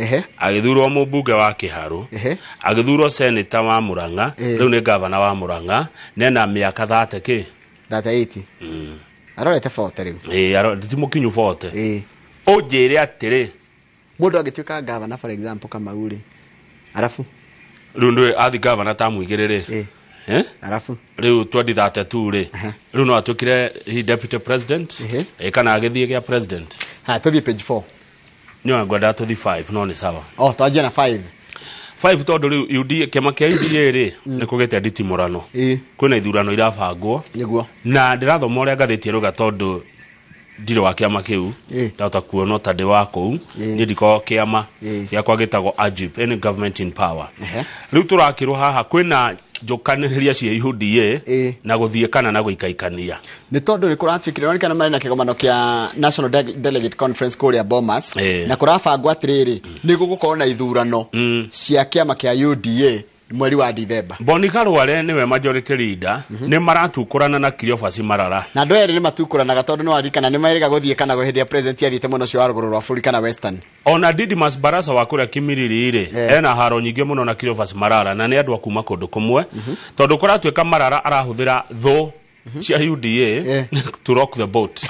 Agĩthurwo mũmbunge wa Kĩharũ. Agĩthurwo senator wa Murang'a. Rĩu nĩ governor wa Murang'a. Nena mĩaka 30 kĩ? 38. Arorete 40 rĩu. Ti mũkinyu 40. Ũnjĩre atĩrĩ, mũndũ angĩtuĩka governor for example Kamau rĩ, arabu rĩu ndũĩ athi governor ta mũigĩrĩ rĩ. Arabu rĩu 2032 rĩ, rĩu no atuĩkire he deputy president kana agĩthiĩ gĩa president. Ha, tũthiĩ page 4. Nĩ ngwendaga tũthiĩ 5 no nĩ sawa. Oh, twanjie na 5. 5 tondũ rĩu UDA kĩama kĩa UDA rĩ nĩ kũgĩte nditimũrano. Kwĩna ithurano irabangwo. Nĩguo. Na ndĩrathoma ũrĩa ngathĩti ĩrauga tondũ ndirĩ wa kĩama kĩu. Ndahota kuona ta ndĩ wa kũu. Niĩ ndikoragwo kĩama gĩakwa gĩtagwo AGIP, any government in power. Rĩu tũrakĩrwo haha kwĩna njũkanĩrĩria cia UDA na gũthiĩ kana na gũikaikania. Nĩ tondũ nĩ kũratuĩkire onekana marĩ na kĩgomano kĩa National Delegate Conference kũrĩa Bomas na kũrabangwo atĩrĩrĩ nĩ gũgũkorwo na ithurano cia kĩama kĩa UDA mweri wa Dithemba. Boni Khalwale nĩwe majority leader, nĩ maratukũrana na Cleophas Malala. Na andũ erĩ nĩ matukũranaga tondũ nĩ waririkana nĩ merĩga gũthiĩ kana hĩndĩ ya president athiĩte mwena ũcio wa rũgũrũ rwa bũrũri kana Western. Ona Didmus Barasa wa kũrĩa Kimilili rĩ, ena haro nyingĩ mũno na Cleophas Malala na nĩ andũ a kuma kũndũ kũmwe. Tondũ kũratuĩka Malala arahũthĩra thũ cia UDA to rock the boat.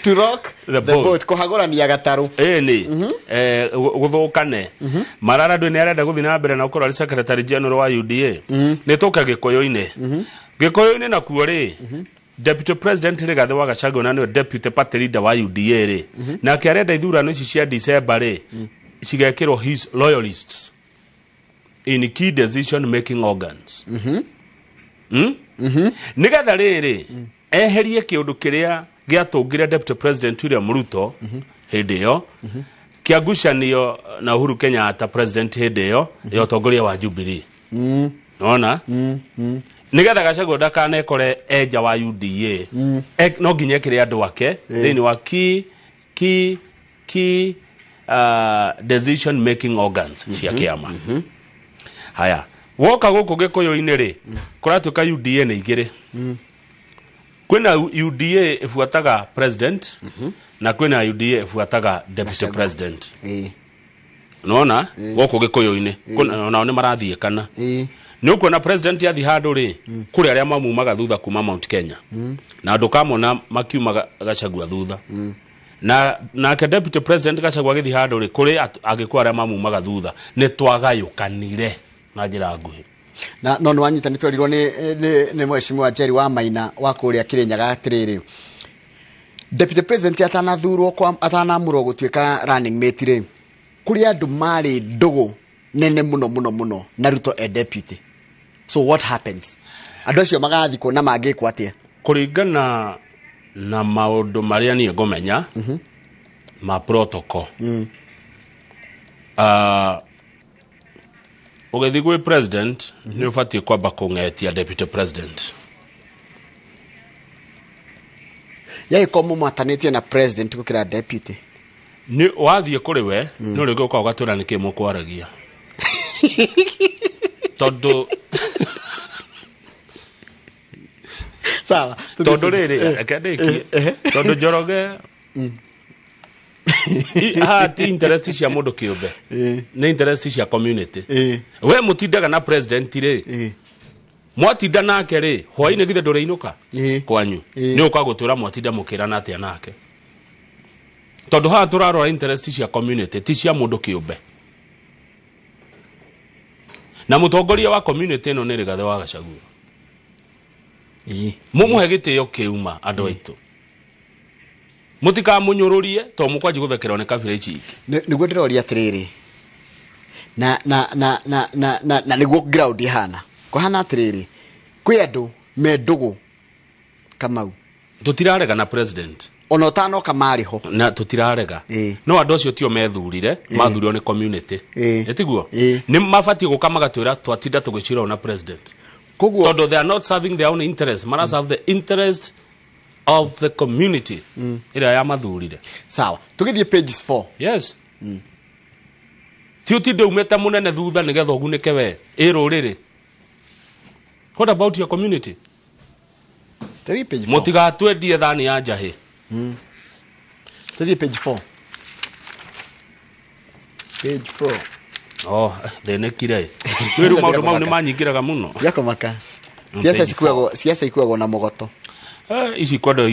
To rock the boat, kũhagũrania gatarũ. Ĩni gũthũkane. Marara ndũ nĩ arenda gũthiĩ na mbere na gũkorwo arĩ secretary general wa UDA. Nĩ tũke Gĩkũyũ-inĩ. Gĩkũyũ-inĩ nakuo rĩ, Deputy President Rigathi wa Gachagua na nĩwe Deputy Party Leader wa UDA rĩ, nake arenda ithurano ici cia December rĩ cigekĩrwo his loyalists in key decision making organs. Nĩgetha rĩrĩ eherie kĩũndũ kĩrĩa gĩatũngire Deputy President William Ruto hĩndĩ ĩyo, kĩa ngucanio na Uhuru Kenyatta president hĩndĩ ĩyo ya ũtongoria wa Jubilee. Nona nĩgetha Gachagua ndakanekore enja wa UDA, no nginya ekĩre andũ ake thĩinĩ wa key decision making organs cia kĩama. Haya, woka gũkũ Gĩkũyũ-inĩ rĩ, kũratuĩka UDA nĩ igĩrĩ. Kwĩna UDA ĩbuataga president na kwĩna UDA ĩbuataga deputy president. Nona gũkũ Gĩkũyũ-inĩ onao nĩ marathiĩ kana nĩ ũkuona president athiĩ handũ rĩ, kũrĩ arĩa mamumaga thutha kuma Mount Kenya, na ndũkamona makiuma Gachagua thutha. Na nake deputy president Gachagua agĩthiĩ handũ rĩ, kũrĩ agĩkũyũ arĩa mamumaga thutha. Nĩ twagayũkanire na njĩra nguhĩ. Na no nĩ wanyita nĩ twerirwo nĩ mheshimiwa Jerry wa Maina wa kũrĩa Kĩrĩnyaga atĩrĩrĩ, deputy president atanathurwo kwa atanamũrwo gũtuĩka running mate rĩ, kũrĩ andũ marĩ ndũgũ nene mũno mũno mũno na Ruto e deputy. So what happens? Andũ acio magathikwo na mangĩkwo atĩa? Kũringana na maũndũ marĩa niĩ ngũmenya ma protocol, ũgĩthiĩ gwĩ president nĩ ũbatiĩ kwamba kũng'etia deputy president. Yagĩkorwo mũmatanĩtie na president gũkĩra deputy, nĩ wathiĩ kũrĩ we no rĩngĩ ũka ũgatwĩra nĩkĩ mũkwaragia. Tondũ sawa, tondũ rĩrĩ reke ndĩkie, tondũ Njoroge haha ti interest cia mũndũ kĩũmbe, nĩ interest cia community. We mũtindaga na president rĩ, mwatinda nake rĩ, hwainĩ githĩ ndũrĩinũka kwanyu, nĩ ũka gũtwĩra mwatinda mũkĩrana atĩa nake. Tondũ haha tũrarora interest cia community, ti cia mũndũ kĩũmbe. Na mũtongoria wa community ĩno nĩ Rigathĩ wa Gachagua. Mũmũhe gĩtĩo kĩuma andũ aitũ, mũtikamũnyũrũrie tondũ mũkwanji gũthekerwo nĩ kabira ici ingĩ. Nĩguo ndĩroria atĩrĩrĩ, na na na na na na na nĩguo ground ihana kũhana atĩrĩrĩ, kwĩ andũ me ndũgũ Kamau, tũtirarega na president ona ũtanoka marĩ ho na tũtirarega, no andũ acio tio methurire, mathurirwo nĩ community, ĩtiguo nĩ mabatiĩ gũka magatwĩra twatinda tũgĩcira na president. Koguo tondũ they are not serving their own interest, mara serve the interest of the community ĩrĩa ya mathurire. Sawa, tũgĩthiĩ pages 4. Yes. Ti ũtinde umĩte mũnene thutha nĩgetha ũgunĩke we ĩ rũrĩrĩ. What about your community? Tũgĩthiĩ page 4. Mũtigatwendie thani ya njahĩ. Tũgĩthiĩ page 4. Page 4. Oh, thĩnĩkire. Rĩu maũndũ mau nĩ manyingĩraga mũno. Yakomaka. Siasa ikuagwo na mũgoto. Ici kwenda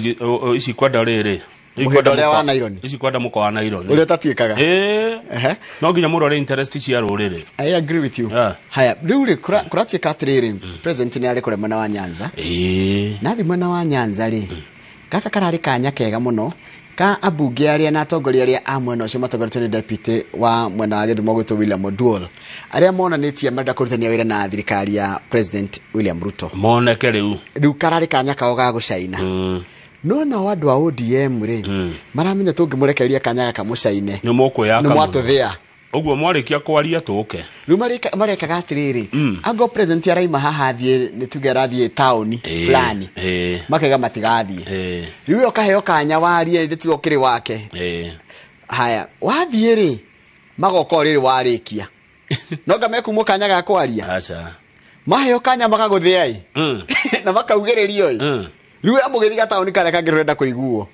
rĩrĩ. Mũhĩndo ũrĩa wa naironi. Ici kwenda mũkwa wa naironi. Ũrĩa ũtatuĩkaga. No nginya mũrore interest cia rũrĩrĩ. I agree with you. Haya, rĩu rĩ kũratuĩka atĩrĩrĩ, president nĩ arĩ kũrĩa mwena wa Nyanza. Na thiĩ mwena wa Nyanza rĩ, gaka kararĩ kanya kega mũno ka ambunge arĩa na atongoria arĩa a mwena ũcio matongoretio nĩ deputy wa mwena wa Gĩthumo gwĩtwo William Oduol, arĩa monanĩtie marenda kũrutithania wĩra na thirikari ya President William Ruto. Moneke rĩu. Rĩu kararĩ kanya kao ga gũcaina. No nao andũ a ODM rĩ, maramenya tũngĩmũrekereria kanya gaka mũcaine, nĩ mũkwĩyaka nĩ mwatũthĩa. Ũguo mwarĩkia kwaria tũke. Rĩu marekaga atĩrĩrĩ, ango president araima haha athiĩ, nĩ tuge arathiĩ taũni fulani, makaiga matigathiĩ. Rĩu we ũkaheo kanya warie, ithe tiga ũkĩrĩ wake. Haya, wathiĩ rĩ, magoka o rĩrĩ warĩkia. No nga mekumwo kanya ga kwaria. Aca. Maheo kanya makagũthĩa ĩ. Na makaugĩrĩrio ĩ. Rĩu we mũgĩthiĩ gataũni karĩa kangĩ rũrenda kũiguo.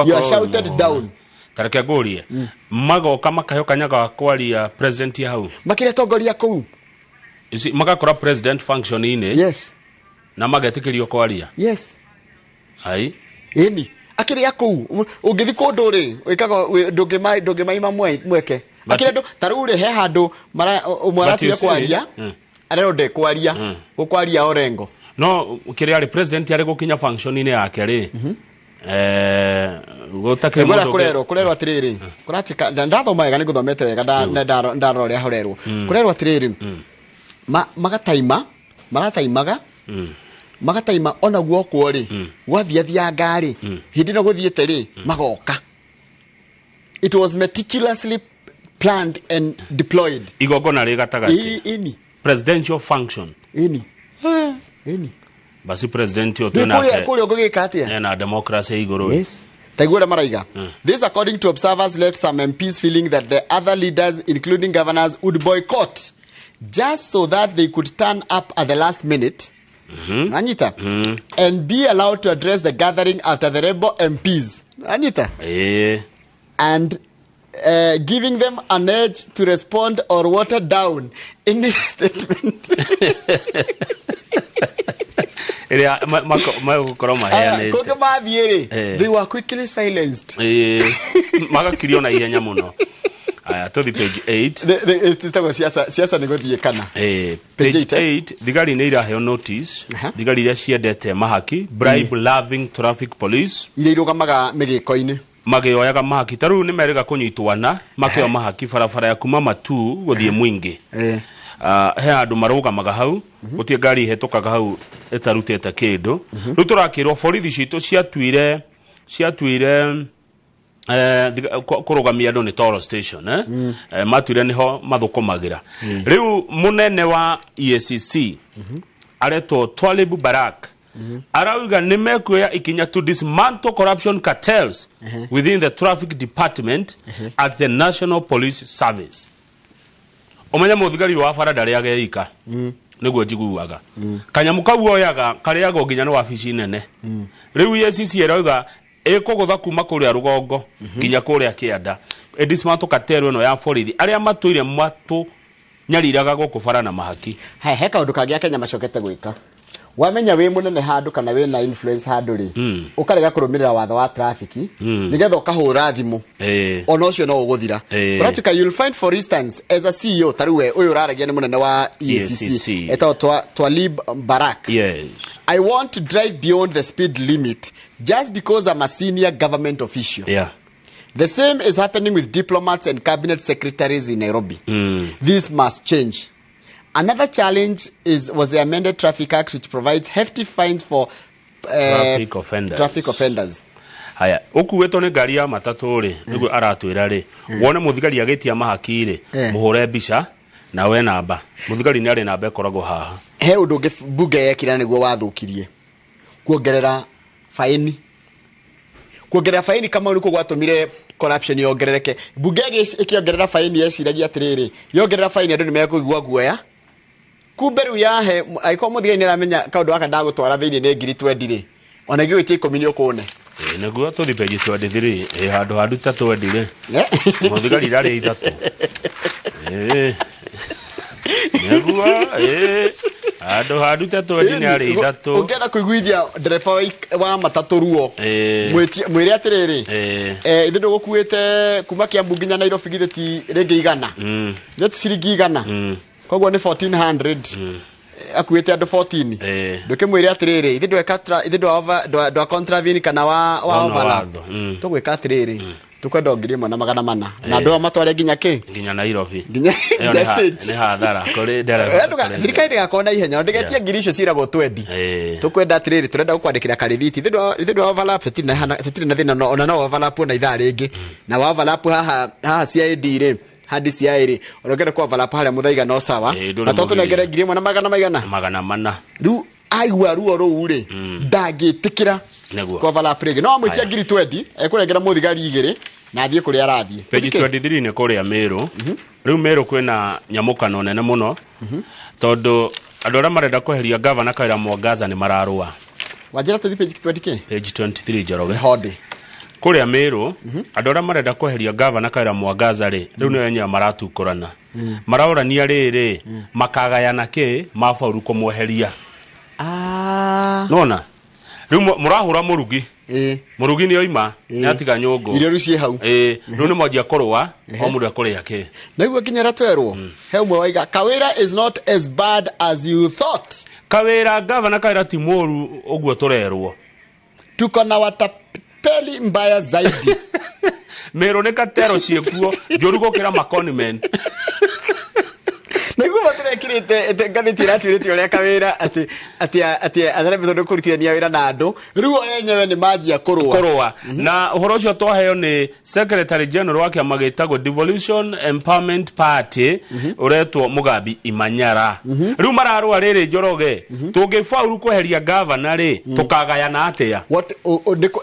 You are shouted down. Tareke ngũrie, magoka makaheo kanya ga kwaria president ya hau. Makĩrĩa tongoria kũu. Magakora president function-inĩ. Yes. Na magetĩkĩrio kwaria. Yes. Ai. Ĩni, Akĩrĩ akũu ũngĩthi kũndũ rĩ wĩkaga ndũngĩmaima mweke. Akĩrĩ andũ ta rĩu rĩ he handũ ũmwe aratire kwaria arerwo ndekwaria gũkwaria Orengo. No kĩrĩa arĩ president arĩ gũkinya function-inĩ yake rĩ gũtakĩrĩ mũndũ kũrerwo atĩrĩrĩ kũratuĩka ndathoma wega nĩ ngũthomete wega ndarora ũrĩa horerwo kũrerwo atĩrĩrĩ magataima marataimaga magataima ona guokwo rĩ gwathiathianga rĩ hĩndĩ ĩno gũthiĩte rĩ magoka. It was meticulously planned and deployed. Igongona rĩ gatagatĩ ini presidential function ini ini basi president yo twina kũrĩa ũngĩgĩka atĩa na democracy igũrũ. Yes. Taiguo maraiga. This, according to observers, left some MPs feeling that the other leaders, including governors, would boycott just so that they could turn up at the last minute. Anita, and be allowed to address the gathering after the rebel MPs. Anita, and giving them an edge to respond or water down any statement. They were quickly silenced. Magakirio na ihenya muno. Aya tuthi page 8. Siasa nĩ gũthiĩ kana. Page 8 thigari nĩ iraheo notice. Thigari iria ciendete mahaki, bribe loving traffic police iria irũgamaga mĩgĩko-inĩ magĩoyaga mahaki ta rĩu nĩ merĩga kũnyitwana makĩoya mahaki barabara ya kuma Matu gũthiĩ Mwingĩ. He andũ marũgamaga hau gũtirĩ ngari ihĩtũkaga hau ĩtarutĩte kĩndũ. Rĩu tũrakĩrwo borithi citũ ciatuire kũrũgamia andũ nĩ Toro Station matuire nĩho mathũkũmagĩra. Rĩu mũnene wa EACC aretwo Twalib Barak arauga nĩ mekuoya ikinya to dismantle corruption cartels within the traffic department at the National Police Service. Ũmenye mũthigari wa bara ndarĩaga ika nĩguo njiguaga kanyamu kau oyaga karĩagwo nginya nĩ wabici nene. Rĩu EACC ĩrauga ĩkũgũtha kuma kũrĩa rũgongo nginya kũrĩa kĩanda ĩdismantle cartel ĩno ya borithi arĩa matũire matũ nyariraga gũkũ bara na mahaki. He kaũndũ kangĩ Akenya macokete gwĩka. Wamenya wĩ mũnene handũ kana wĩ na influence handũ rĩ ũkarega kũrũmĩrĩra watho wa traffic nĩgetha ũkahũra thimũ ona ũcio no ũgũthira. Ũratuĩka you'll find, for instance, as a CEO ta rĩu we ũyũ ũraragia nĩ mũnene wa EACC etagwo Twalib Barak. Yes. I want to drive beyond the speed limit just because I'm a senior government official. Yeah. The same is happening with diplomats and cabinet secretaries in Nairobi. This must change. Another challenge was the amended Traffic Act, which provides hefty fines for traffic offenders. Traffic offenders. Haya, ukuwetwo nĩ ngari ya matatũ rĩ, nĩguo aratwĩra rĩ, wone mũthigari agĩtia mahaki rĩ, mũhũre mbica na we namba. Mũthigari nĩ arĩ namba ĩkoragwo haha. He ũndũ ũngĩ bunge yekire nĩguo wathũkirie. Kuongerera faini. Kuongerera faini kama nĩkuo gwatũmire corruption yongerereke. Bunge ĩkĩongerera faini yeciragia atĩrĩrĩ, yongerera faini andũ nĩmekũigua guoya. Kumbe rĩu yahe angĩkorwo mũthigari nĩaramenya kaũndũ gaka ndagũtwara thĩinĩ nĩ ngiri 20 rĩ, ona ĩngĩgwĩtia 10 nĩ ũkũne. Nĩguo tũthi page 23 handũ handũ ta 20 rĩ. Mũthigari irarĩ ithatũ. Nĩguo handũ handũ ta 20 nĩ arĩ ithatũ. Ũngĩenda kũiguithia ndereba wa matatũ ruo mwĩre atĩrĩrĩ ithuĩ ndũgũkuĩte kuma Kiambu nginya Nairobi githĩ ti rĩngĩ igana githĩ ti ciringi igana koguo nĩ 1400 akuĩte andũ 14 ndũkĩmwĩre atĩrĩrĩ ithuĩ ndweka ndwa contravene kana wa overlap tũgwĩka atĩrĩrĩ tukwenda 1400 na andũ matware nginya kĩ nginya Nairobi nginya stage nĩ hathara kũrĩ ndereba thirikari ndĩgakorwo na ihenya ndĩgetie ngiri icio ciragwo 20 tukwenda atĩrĩrĩ tũrenda gũkwandĩkĩra karĩthiti ithuĩ ndwa overlap tũtirĩ na thĩna ona no overlap na ithaa rĩngĩ na wa overlap haha haha CID rĩ hadi CIA rĩ ona ũngĩenda ku overlap harĩa mũthaiga no sawa na to tũnengere 1000 na magana mana rĩu aigua ruo rũu rĩ ndangĩtĩkĩra ku overlap rĩngĩ no amwĩtia ngiri 20 ekũrengera mũthigari igĩrĩ na athiĩ kũrĩa arathiĩ. Page 23 nĩ kũrĩa Meru. Rĩu Meru kwĩna nyamũkano nene mũno tondũ andũ arĩa marenda kweheria gavana Kawira Mwangaza nĩ mararũa. Wanjĩra tũthiĩ page 20 kĩ? Page 23 Njoroge. Hodi. Kũrĩa Meru andũ arĩa marenda kweheria gavana Kawira Mwangaza rĩ rĩu nĩo enyewe maratukũrana. Maraũrania rĩrĩ makagayana kĩ mabauru kũmweheria. Nona Rĩu mũrahũra mũrugi. Mũrugi nĩ oima, nĩ atiga nyũngũ. Irio rĩu ciĩ hau. Rĩu nĩ mwanjia kũrũa, o mũndũ ekũrĩa kĩ. Naiguo nginya ũrĩa twerwo he ũmwe waiga Kawĩra is not as bad as you thought. Kawĩra gavana Kawĩra ti mũru ũguo tũrerwo. Tuko na watapeli mbaya zaidi. Mĩrũ nĩ katero ciĩkuo njũru gũkĩra maconmen. Naiguo maturekirite ngathĩti ĩratuĩrĩte ũrĩa Kawĩra atĩ atĩ atĩ atharemetwo nĩ kũrutithania wĩra na andũ rĩu o enyewe nĩ manjia kũrũa. Kũrũa. Na ũhoro ũcio twaheo nĩ Secretary General wa kĩama gĩtagwo Devolution Empowerment Party ũretwo Mugambi Imanyara. Rĩu mararũa rĩrĩ Njoroge, tũngĩbauru kweheria gavana rĩ, tũkagayana atĩa? What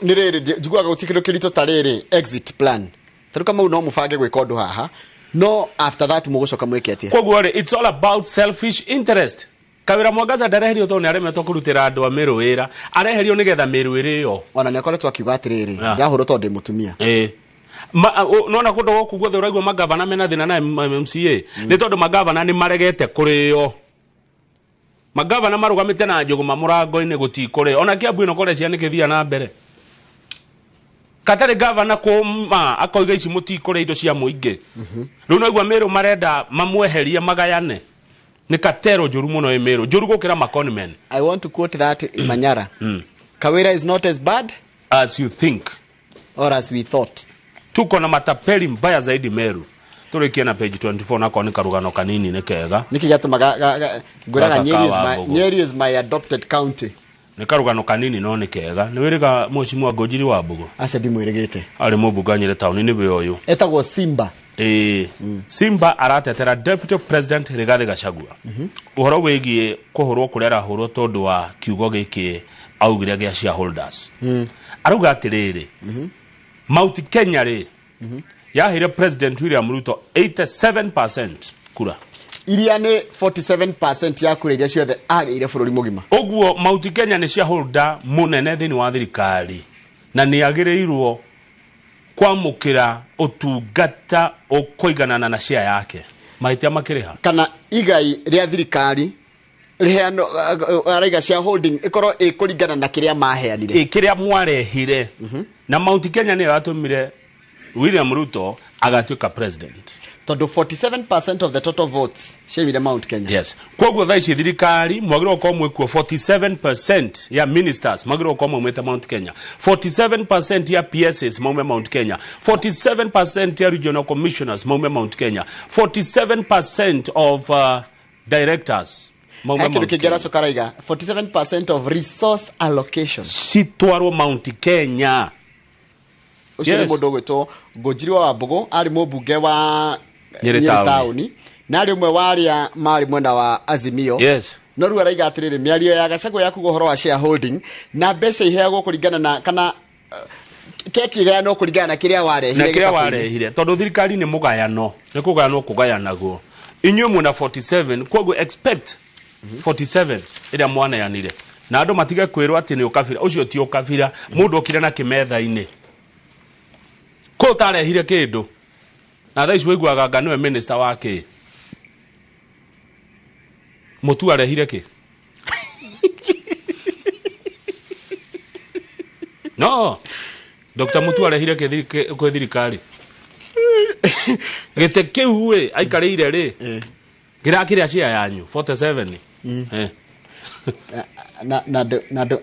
nĩ rĩrĩ njiguaga gũtirĩ kĩndũ kĩritũ ta rĩrĩ exit plan. Tarĩu Kamau no mũbange gwĩka ũndũ haha no after that mũgũcoka mwĩke atĩa? Koguo rĩ, it's all about selfish interest. Kawĩra Mwangaza ndareherio tondũ nĩ aremetwo kũrutĩra andũ a Mĩrũ wĩra, areherio nĩgetha Mĩrũ ĩrĩo. Ona nĩ akoretwo akiuga atĩrĩrĩ, ndahũrwo tondũ ndĩ mũtumia. Nona kũndũ gũkũ guothe ũraigua magavana mena thĩna na MCA nĩ tondũ magavana nĩ maregete kũrĩo. Magavana marũgamĩte na njũgũma mũrango-inĩ gũtikũrĩo. Ona Kiambu ĩno kũrĩa ciana nĩkĩthia na mbere. Katarĩ gavana kũma akoiga ici mũtikũrĩa indo cia mũingĩ. Rĩu naigua Mĩrũ marenda mamweherie magayane. Nĩ katero njũru mũno ĩ Mĩrũ, njũru gũkĩra maconmen. I want to quote that Imanyara. Kawĩra is not as bad as you think or as we thought. Tuko na matapeli mbaya zaidi Meru. Tũrĩkie na page 24 nako nĩ karũgano kanini nĩ kega. Nĩkĩ gĩatũmaga ngwĩraga Nyeri is my adopted county. Nĩ karũgano kanini no nĩ kega. Nĩ wĩrĩga Mheshimiwa Ngũnjiri wa Mbũgũ? Aca ndimwĩrĩgĩte. Arĩ mũmbunge Nyeri taũni-inĩ wĩ ũyũ. Etagwo Simba. Simba aratetera Deputy President Rigathi Gachagua. Ũhoro wĩgiĩ kũhũrwo kũrĩa arahũrwo tondũ wa kiugo gĩkĩ augire gĩa shareholders. Arauga atĩrĩrĩ, Mount Kenya rĩ, yaheire President William Ruto 87% kura. Iria nĩ 47% ya kura iria ciothe agĩire bũrũri mũgima. Ũguo Mount Kenya nĩ shareholder mũnene thĩinĩ wa thirikari na nĩ agĩrĩirwo kwamũkĩra ũtungata ũkũiganana na share yake. Mahĩtia makĩrĩha. Kana igai rĩa thirikari rĩheanwo araiga shareholding ĩkorwo ĩkũringana na kĩrĩa maheanire. Kĩrĩa mwarehire. Na Mount Kenya nĩyo yatũmire William Ruto agatuĩka president. Tondũ 47% of the total votes ciaimire Mount Kenya. Yes. Koguo thaa ici thirikari mwagĩrĩirwo gũkorwo mwĩkuo 47% ya ministers mwagĩrĩirwo gũkorwo maumĩte Mount Kenya. 47% ya PSs maume Mount Kenya. 47% ya regional commissioners maume Mount Kenya. 47% of directors maume Mount Kenya. 47% of resource allocation citwarwo Mount Kenya. Ũcio nĩ mũndũ ũgwĩtwo Ngũnjiri wa Wambũgũ, arĩ mũmbunge wa Nyeri taũni na arĩ ũmwe wa arĩa marĩ mwena wa Azimio. Yes. No rĩu araiga atĩrĩrĩ, mĩario ya Gachagua ya kuga ũhoro wa shareholding na mbeca iheagwo kũringana na kana keki ĩgayanwo kũringana na kĩrĩa warehire. Na kĩrĩa warehire tondũ thirikari nĩ mũgayano, nĩ kũgayanwo kũgayanagwo. Inyuĩ mwĩna 47, koguo expect 47 ĩrĩa mwaneanire. Na andũ matige kwĩrwo atĩ nĩ ũkabira, ũcio ti ũkabira, mũndũ okire na kĩmetha-inĩ. Kũ ũtarehire kĩndũ. Na thaa ici wĩiguaga anga nĩwe minister wa kĩ. Mũtu arehire kĩ? No. Dr. Mutu arehire kĩ kwĩ thirikari? Gĩtĩ kĩu ĩ aikarĩire rĩ, kĩrakĩrĩa share yanyu 47. Na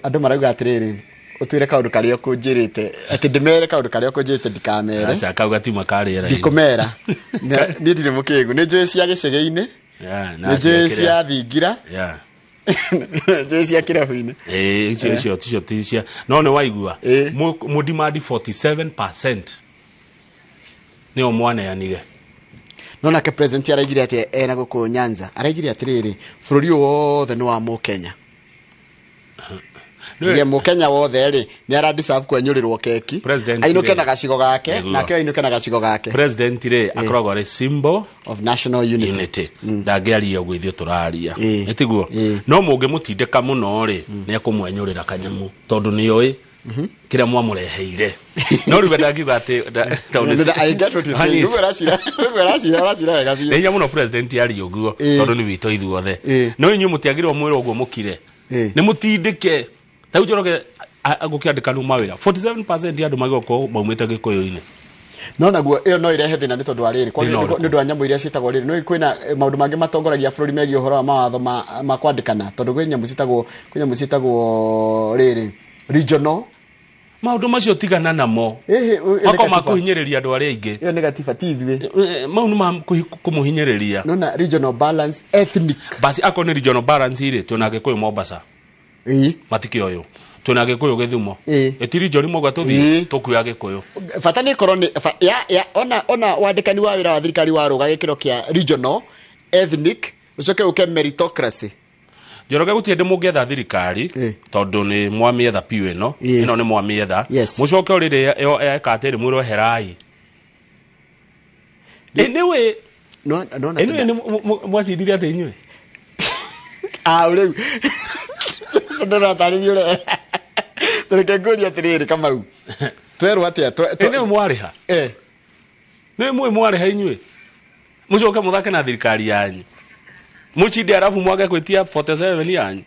andũ marauga atĩrĩrĩ, ũtwĩre kaũndũ karĩa ũkũnjĩrĩte, atĩ ndĩmere kaũndũ karĩa ũkũnjĩrĩte ndikamere. Aca kau gatima karĩera. Ndikũmera. Niĩ ndirĩ mũkĩgu, nĩ njũĩ cia gĩcegĩ-inĩ, nĩ njũĩ cia thingira, njũĩ cia kĩrabu-inĩ. Icio icio ti cia. No nĩ waigua mũdimandi 47% nĩo mwaneanire. No nake president araigire atĩ ena gũkũ Nyanza, araigire atĩrĩrĩ, bũrũri ũyũ wothe nĩ wa mũkenya. Nĩ mũkenya wothe rĩ, nĩ ara deserve kwenyũrĩrwo keki. Ainũke na gacigo gake, nake ainũke na gacigo gake. President rĩ akoragwo arĩ symbol of national unity. Ndangĩaria ũguo ithuĩ tũraria. Nĩ tiguo? No mũngĩmũtindĩka mũno rĩ, nĩ ekũmwenyũrĩra kanyamũ tondũ nĩoĩ kĩrĩa mwamũreheire. No rĩu ndangiuga atĩ I get what you're saying. Rĩu aracira wega biũ. Nĩ hinya mũno president arie ũguo tondũ nĩ witũ ithuothe. No inyuĩ mũtiagĩrĩirwo mwĩrwo ũguo mũkire. Nĩ mũtindĩke. Ta Njoroge Gũkĩandĩkanwo mawĩra 47% ya andũ magĩgũkorwo maumĩte gĩkũyũ-inĩ. No naguo ĩyo no irehe thĩna nĩ tondũ wa rĩrĩ, nĩ ũndũ wa nyamũ iria ciĩtagwo rĩrĩ, nĩ kwĩna maũndũ mangĩ matongoragia bũrũri megiĩ ũhoro wa mawatho ma kwandĩkana, tondũ kwĩ nyamũ ciĩtagwo rĩrĩ regional. Maũndũ macio tigana namo, mako makũhinyĩrĩria andũ arĩa aingĩ. Ĩyo nĩ gatiba, ti ithuĩ. Mau nĩ ma kũmũhinyĩrĩria. Nona regional balance ethnic. Basi akorwo nĩ regional balance rĩ, twĩna Gĩkũyũ Mombasa, matikĩoywo, twĩna Gĩkũyũ Gĩthumo, ĩti region mũgwa tũthiĩ tũkuoya Gĩkũyũ. Bata nĩ ĩkorwo nĩ ona wandĩkani wa wĩra wa thirikari warũga gĩkĩro kĩa regional ethnic, ũcoke ũke meritocracy. Njoroge gũtirĩ ndĩ mũngĩetha thirikari tondũ nĩ mwamĩetha piũ ĩno ĩno nĩ mwamĩetha, mũcoke rĩrĩ eka atĩrĩ mwĩrwo herai. Anyway, anyway nĩ mwacindire atĩ inyuĩ? Rĩu ndĩratarĩria ũrĩa reke ngũrie atĩrĩrĩ Kamau, twerwo atĩa? Nĩ mwarĩha? Nĩ mũĩ mwarĩha inyuĩ, mũcoke mũthake na thirikari yanyu, muchinde arafu mwage kwitia 47 yanyu.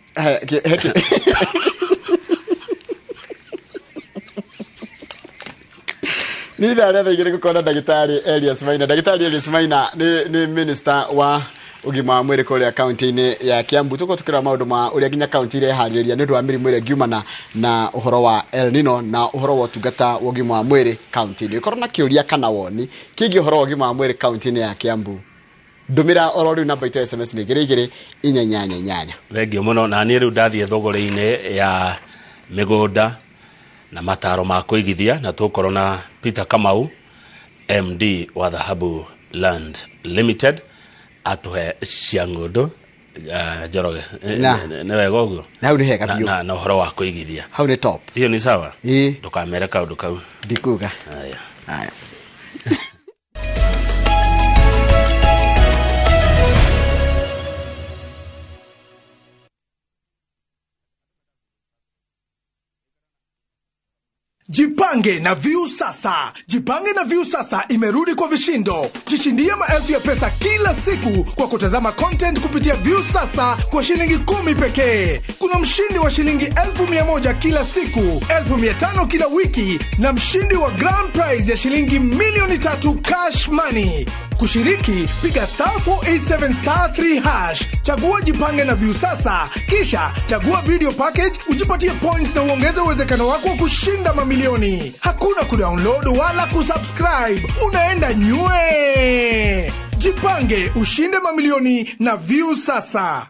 Ni thaa rĩa 2 gũkorwo na ndagĩtarĩ Elias Maina. Ndagĩtarĩ Elias Maina nĩ minister wa ũgima wa mwĩrĩ kũrĩa kaunti-inĩ ya Kiambu. Tũkorwo tũkĩrora maũndũ ma ũrĩa nginya kaunti ireharĩrĩria nĩ ũndũ wa mĩrimũ ĩrĩa ĩngiumana na ũhoro wa El Nino na ũhoro wa ũtungata wa ũgima wa mwĩrĩ kaunti-inĩ. Ũkorwo na kĩũria kana woni kĩgiĩ ũhoro wa ũgima wa mwĩrĩ kaunti-inĩ ya Kiambu, ndũmĩra oro rĩu namba itũ ya SMS nĩ 22 4 8. Thengio mũno. Na niĩ rĩu ndathiĩ thogora-inĩ ya mĩgũnda na mataro ma kũigithia, na tũkorwo na Peter Kamau, MD wa Dhahabu Land Limited, atũhe cia ng'ũndũ. Njoroge, nĩ wega ũguo? Hau nĩ hega biũ. Na ũhoro wa kũigithia hau nĩ top. Hiyo ni sawa? Ndũkamere kaũndũ kau. Ndikuga. Haya. Jipange na View Sasa. Jipange na View Sasa imerudi kwa vishindo. Jishindie maelfu ya pesa kila siku kwa kutazama content kupitia View Sasa kwa shilingi 10 pekee. Kuna mshindi wa shilingi 1,100 kila siku, 5,000 kila wiki na mshindi wa grand prize ya shilingi 3,000,000 cash money. Kushiriki, piga *487 *3#, chagua Jipange na View Sasa, kisha chagua video package, ujipatie points na uongeze uwezekano wako wa kushinda mamilioni. Hakuna kudownload wala kusubscribe, unaenda nywe. Jipange, ushinde mamilioni na View Sasa.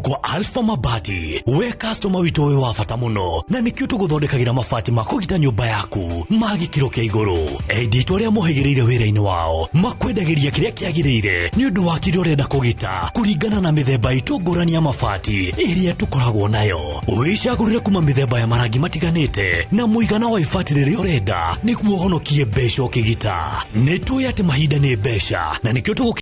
Kwa Alpha Mabati, we customer witũ wĩ wa bata mũno, na nĩkĩo tũgũthondekagĩra mabati ma kũgita nyũmba yaku ma gĩkĩro kĩa igũrũ. Endi itũ arĩa mohĩgĩrĩire wĩra-inĩ wao makwendagĩria kĩrĩa kĩagĩrĩire nĩ ũndũ wa kĩrĩa ũrenda kũgita kũringana na mĩthemba itũ ngũrani ya mabati ĩrĩa tũkoragwo nayo. Wĩcagũrĩre kuma mĩthemba ya marangi matiganĩte na mũigana wa ibati rĩrĩa ũrenda nĩguo ũhonokie mbeca ũkĩgita. Nĩ tũĩ atĩ mahinda nĩ mbeca na nĩkĩo tũgũ